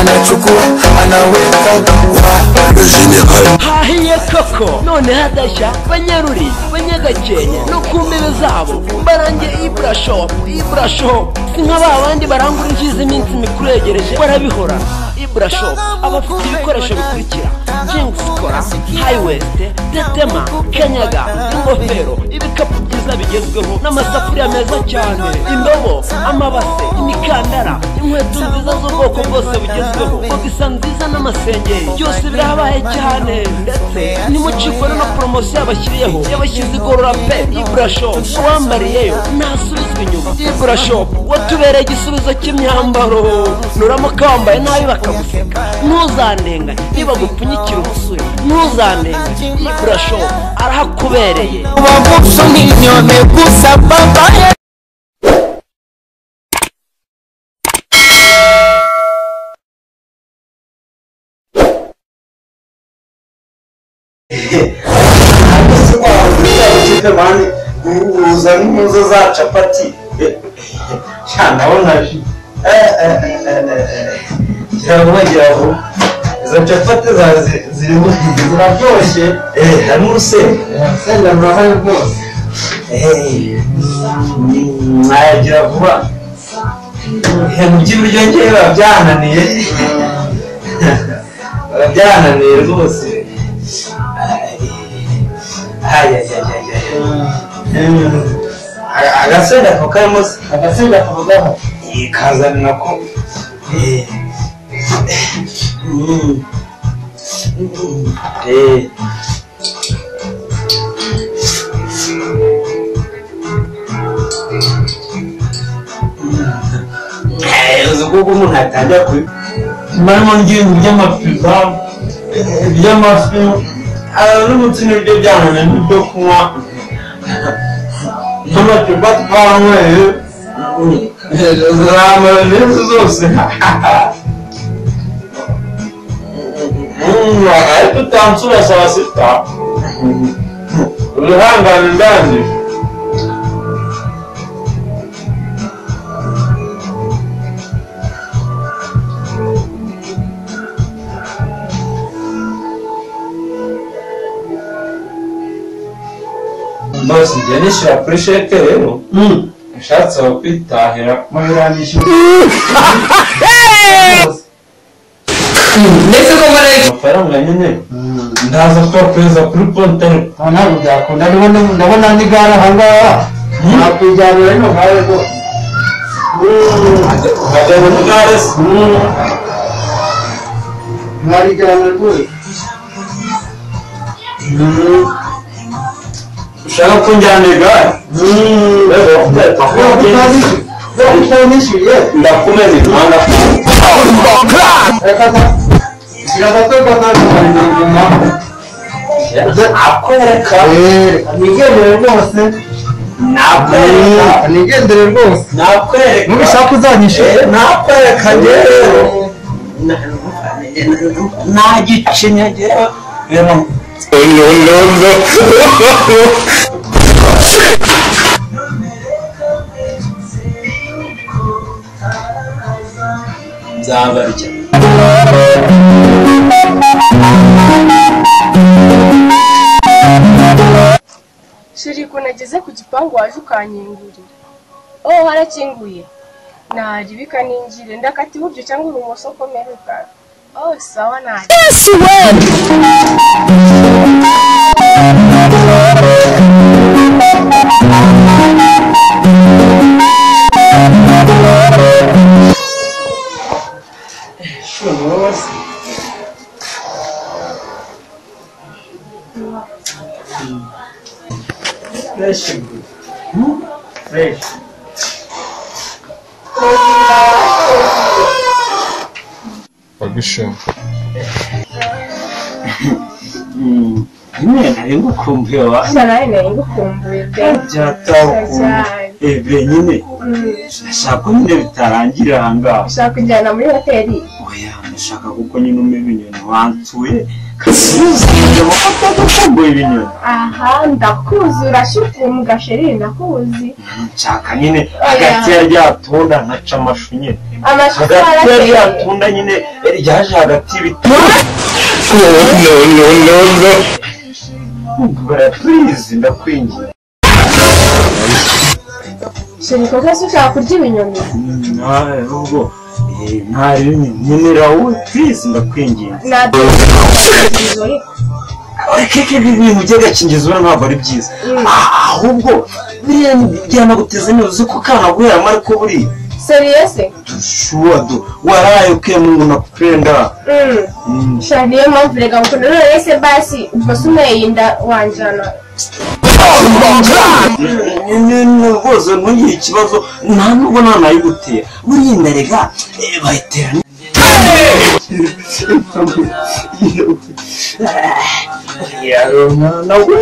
Anachukua anaweka wa le général. Hahiye koko none hadashya banyaruri banyagakenye no ku mbebe zabo barange Ibra Shop. Ibra Shop si nka ba bandi barangura injizi iminsi mikuru yegereje barabihora. Ibra Shop abafite ibikoresho bikurikira: Jinx Kora, High West, Tetema, Kanyaga, ingofero, ibikapu byiza bigezweho n'amasafuriya meza cyane, indobo, amabase, imikandara, inkweto nziza z'ubwoko bwose bugezweho, bogisa nziza n'amasengeri, byose birahabaye cyane. Ndetse nimucikwe no poromosiyo yabashyiriyeho, yabashyize igorora pe. Ibra Shop uwambariyeyo ntasubizwa inyuma. Ibra Shop watubereye igisubizo cy'imyambaro, nuramuka wambaye nabi bakaguseka, ntuzandenganye nibagupfunyikira umusore, ntuzandenganye. Ibra Shop arahakubereye. Uza n'umuzo za capati ndabona gira izo capati zirimo ziraryoshye, harimo urusenda rurahari rwose, mwagira vuba. Ibintu by'ibiryo ngewe biba byananiye, biba byananiye rwose. Agasenda ko karimo se, agasenda kavugaho kazanira ko uzi ko umuntu atangira kubi marimo ngingo by'amafiza by'amafi n'umutsima n'ibyo byananiye n'ibyo kunywa n'amacupa twanyweye ziramara iminsi zose. Ariko utansura saa sita wihangane ndangije. Bose njye nishyura kuri sheke rero, ushatse wakwitahira mubiranishyura ndetse ko mbona amafaranga nyine ndaza kuyakohereza kuri konti. Ariko ntabwo byakunda, ndabona n'igare aha ngaha nakwijyanira rino gare rwose. Ukajyana n'igare se? Mwarijyana rwose. Ushaka ko njyana igare? Utanishyuye ndakumena imihanda. Akwereka nigendere rwose, nakwereka nigendere rwose, nakwereka nubishaka uzanyishyura. Nakwereka rero nagicinya njyewe. Nzabarya. Shiri ukuntu ageze ku gipangu waje ukanyingurira. Oh, harakinguye. Naribika ninjire ndakata iburyo cyangwa ibumoso ko mperuka. Oh, sawa nari. Yes, we. Fresh. Fresh. Bagisha. Nyine nari ngukumbuye wa. Nawe nari ngukumbuye pe. Byatakumbuye. Ebe nyine ndashaka ko nyine bitarangira aha ngaha. Ushaka kujyana muri hoteli? Oya, ndashaka kuko nyine umpa ibinyoni wansuye. Kasubiza gukumbuye ibinyoni. Aha, ndakuzi urashyukumbwa sheri, ndakuzi. Nshaka nyine hagati ya rya tunda nkaca amashu nyine. Amashu Hagati ya rya warateye. tunda nyine ryaje hagati y'ibiti. No, no, no, no. Please, ndakwinginze. Sheri, koko se ushaka kurya ibinyoni? Ubwo ntari nkenera wowe, please, ndakwinginze. Ntabwo. Keke ibintu by'agakingirizo ubona ntabwo ari byiza. Ahubwo biriya byanaguteza neza, uzi ko kanaguheramo ariko buriya. Serious? Sure do. Waraye ukiye Mungu nakupenda. Sheri, niyo mpamvu reka ngukunda. None se basi ubwo se uneye inda wanjyana? Rwose ntugire ikibazo, nta nubwo ntanayigutera. Buriya inda rega bayitera. Mwana we.